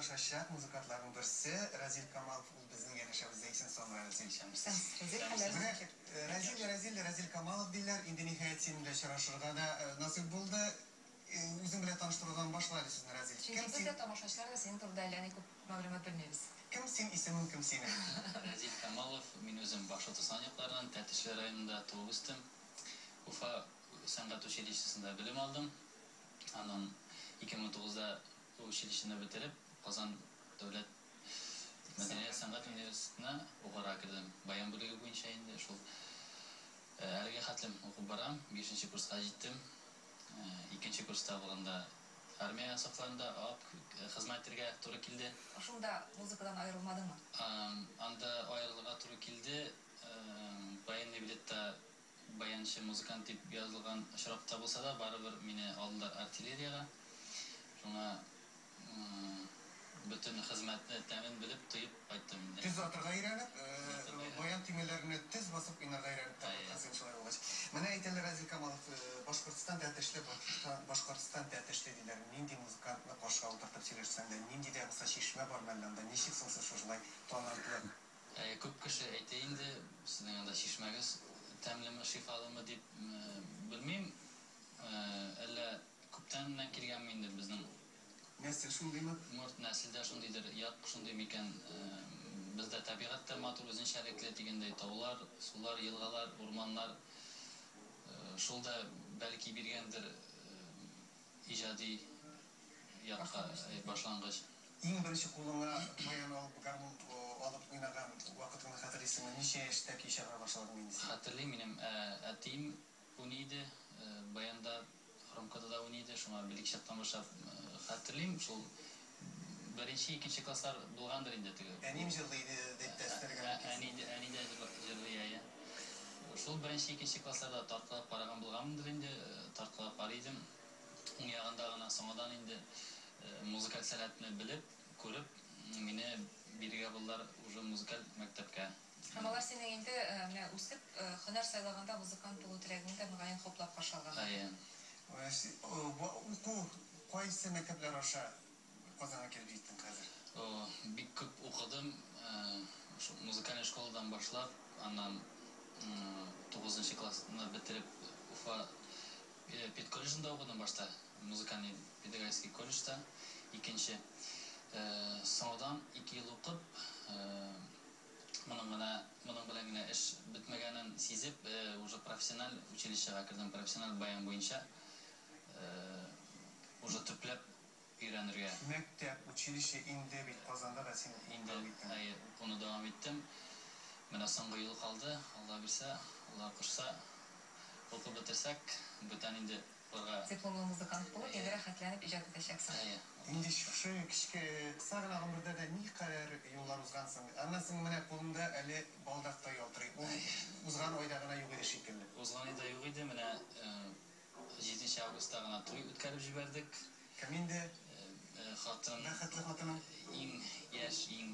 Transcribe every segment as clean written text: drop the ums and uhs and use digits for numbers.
очрашачак музыкантларның берсе Разил Камалов, ул безнең янәшәбездә. Исән-саумы, Разил? Исәнмесез. Разил, хәлләр Менә ничек? Разил, Разил, Разил Камалов диләр. Инде ниһаять синең белән очрашырга да насыйп булды. Үзең белән таныштырудан башла әле сүзне, Разил. Чөнки Кем без син? дә, тамашачылар да синең турында әллә ни күп мәгълүмат белмибез. Кем син, исемең кем синең? Разил Камалов, мин үзем Башкортостан якларыннан, Тәтешле районында туып үстем. Уфа сәнгать училищесында белем алдым. Аннан 2009-да училищены бетереп, Казан дәүләт мәдәният сәнгать университетына укырга кердем. Баян бүлеге буенча инде шул. Әлегә хәтлем укып барам, бишенче курска җиттем. Икенче курста булганда армия сафларында ап хезмәт итәргә туры килде. Шунда музыкадан аерылмадыңмы? Анда аерылырга туры килде. Военный билетта баянчы музыкант дип язылган очракта булса да, барыбер мине алдылар артиллериягә. Шуңа бөтен хезмәтне тәмен белеп, тоеп кайттым инде. Төз атырга өйрәнеп, баян төймәләренә төз басып уйнарга өйрәнеп тә кайткан син шулай булгач. Менә әйтәләр, Разил Камалов, Башкортстан Тәтешле, Башкортстан Тәтешле диләр. Нинди музыкантны каршыга утыртып сөйләшсәң дә, нинди дә булса чишмә бармы әллә анда, ничек соң сез шушылай талантлы? Күп кеше әйтә инде, сезнең анда чишмәгез тәмлеме, шифалымы дип, белмим, әллә күптәннән килгәнме инде безнең. Нәсел шундыймы? Морт нәселдә шундыйдыр, як шундый микән? Бездә табигать тә матур, үзенчәлекле дигәндәй, таулар, сулар, елгалар, урманнар. Шул да бәлки биргәндер иҗади якка башлангыч. Иң беренче кулыңа баян алып, гармун алып уйнаган вакытыңны хәтерлисеңме? Ничә яшьтә көй чыгара башладың инде син? Хәтерлим, минем әтием уйный иде, баянда, хромкада да уйный иде, шуңа бик чактан башлап хәтерлим, шул беренче, икенче класслар булгандыр инде теге. Әнием җырлый иде дип тә өстәргә мөмкинсең. Әни дә җырлый, әйе. Шул беренче, икенче классларда тарткалап караган булганмындыр инде, тарткалап карый идем. Уң ягында гына соңадан инде музыкаль сәләтне белеп, күреп, мине бирергә булдылар уже музыкаль мәктәпкә. Һәм алар синең инде менә үсеп, һөнәр сайлаганда музыкант булу теләгеңне дә мөгаен хуплап каршы алганнар. Әйе. Уку кайсы мәктәпләр аша Казанга килеп җиттең хәзер? Бик күп укыдым. Шул музыкальный школадан башлап, аннан тугызынчы классны бетереп, Уфа педколледжында укыдым башта, музыкальный педагогический колледжда икенче. Соңадан 2 ел укып, моның гына, моның белән генә эш бетмәгәнен сизеп, уже профессиональ училищега кердем, профессиональ баян буенча уже төпләп өйрәнергә. Мәктәп, училище инде бит Казанда да син укуны дәвам иттең. Инде, әйе, укуны дәвам иттем. Менә соңгы ел калды, Алла бирсә, Алла кушса, укып бетерсәк, бүтән инде укырга. Дипломлы музыкант булып, инде рәхәтләнеп иҗат итәчәксең. Әйе. Инде шушы кечке, кыска гына гомердә дә никадәр юллар узгансың. Аннан соң менә кулыңда әле балдак та ялтырый. Ул узган айда гына юк иде шикелле. Узган айда юк иде, менә 7 августта гына туй үткәреп җибәрдек. Кем инде? Хатын. Бәхетле хатының. Иң яшь, иң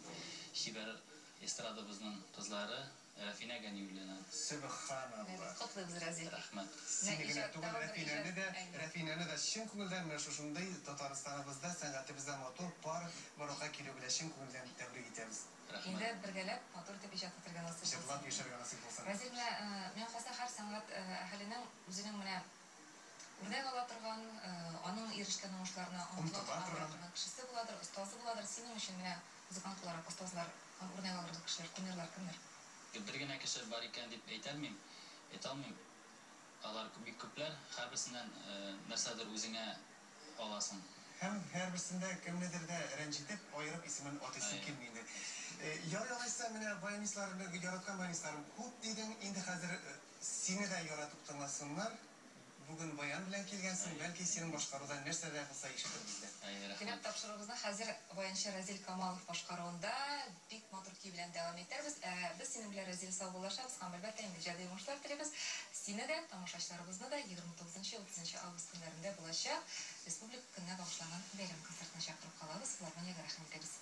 чибәр эстрадабызның кызлары Рәфинә Ганиуллина. Сөбханалла. Котлыйбыз, Разил. Рәхмәт. Сине генә түгел, Рәфинәне дә, Рәфинәне дә чын күңелдән менә шушындый Татарстаныбызда, сәнгатебездә матур пар барлыкка килү белән чын күңелдән тәбрик итәбез. Рәхмәт. Инде бергәләп матур итеп иҗат итәргә насыйп булсын. Җырлап яшәргә насыйп булсын. Разил, менә миңа калса, һәр сәнгать әһеленең үзенең менә үрнәк ала торган, аның ирешкән уңышларына омтыла торган, бара торган кешесе буладыр, остазы буладыр. Синең өчен менә музыкант буларак остазлар һәм үрнәк алырлык кешеләр, кумирлар кемнәр? Бер генә кеше бар икән дип әйтә алмыйм, әйтә алмыйм. Алар бик күпләр, һәрберсеннән нәрсәдер үзеңә аласың. Һәм һәрберсендә кемнедер дә рәнҗетеп, аерып исемен атыйсың килми инде. Ярый алайса, менә баянистларны, яраткан баянистларым күп дидең, инде хәзер сине дә яратып тыңласыннар. Бүген баян белән килгәнсең, бәлки синең башкарудан нәрсә дә булса ишетербез дә. Димәк, тапшыруыбызны хәзер баянчы Разил Камалов башкаруында бик матур көй белән дәвам итәрбез. Ә без синең белән, Разил, саубуллашабыз һәм, әлбәттә, инде иҗади уңышлар телибез. Сине дә, тамашачыларыбызны да 29-30 август көннәрендә булачак Республика көненә багышланган бәйрәм концертына чакырып калабыз. Филармониягә рәхим итегез.